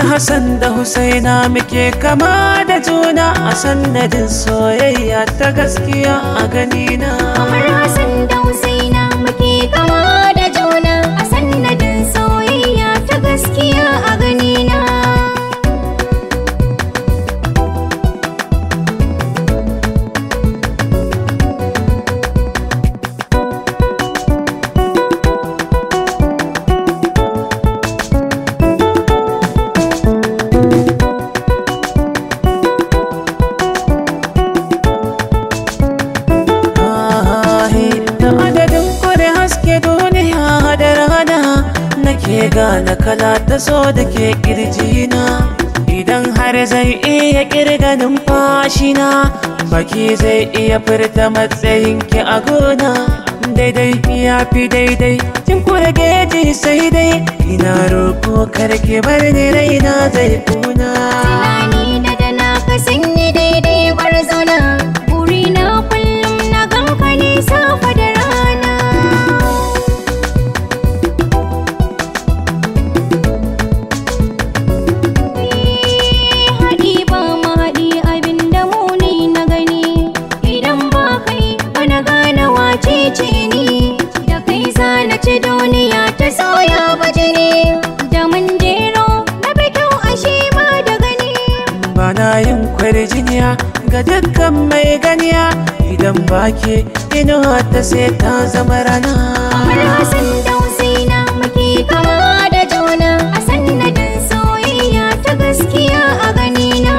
Hassan da Husaina muke kama da juna a sannadin soyayya ta gaskiya a ganina. Kamar Hassan da Husaina muke kama da juna a sannadin soyayya ta gaskiya a ganina. Nake gane kala ta so da ke kirjina, idan har zan iya kirga numfashina, baki zai iya furta matsayinki a gona. Daidai ya fi daidai, kin kura geji sai dai ina roko karki bar ni raina zai kuna. Tunani da dana ka sanya daidai gwarzona, burina kullum na ganka ne safa da rana. Ni da kai zana ci duniya ta soya bajini, da mun jero na fi kyau ashe ma da gani. Bana yin kwarjiniya ga dukkan mai ganiya, idan baki inuwa ta sai ta zama rana. Kamar Hassan da Husaina muke kama da juna a sannadin soyayya ta gaskiya a ganina.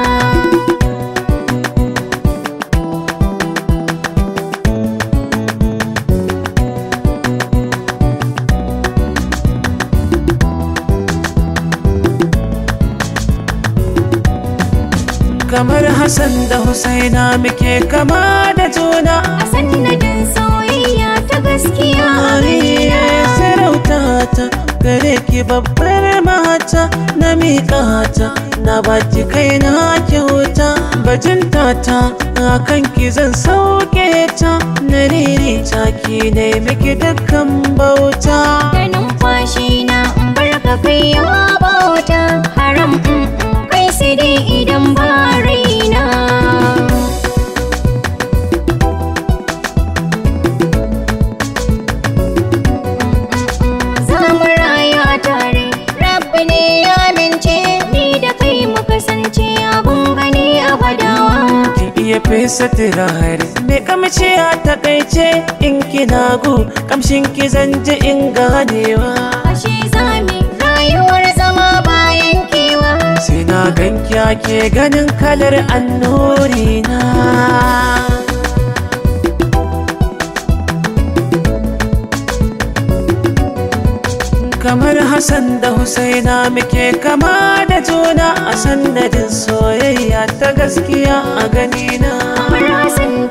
Kamar Hassan da Husaina muke kama da juna a sannadin soyayya ta gaskiya a ganina. Sarauta ta gare ki babbar mata, na miƙa ta na baki kai na kyauta. Bajinta ta akan ki zan sauke ta, na ririta ki ne miki dukkan bauta. Da numfashi na in barka kai yawa bauta, haram kai sai dai idan ba raina. Za mu rayu a tare, Rabbi ne ya amince, ni da kai mu kasance abun gani a gwadawa. Kin iya fesa turare mai kamshi a takaice, in kina gu kamshin ki zan ji in ganewa. Ashe zami rayuwar zama bayan kewa, sai na ganki ake ganin kalar annurina. Kamar Hassan da Husaina muke kama da juna a sannadin soyayya ta gaskiya a ganina. Kamar Hassan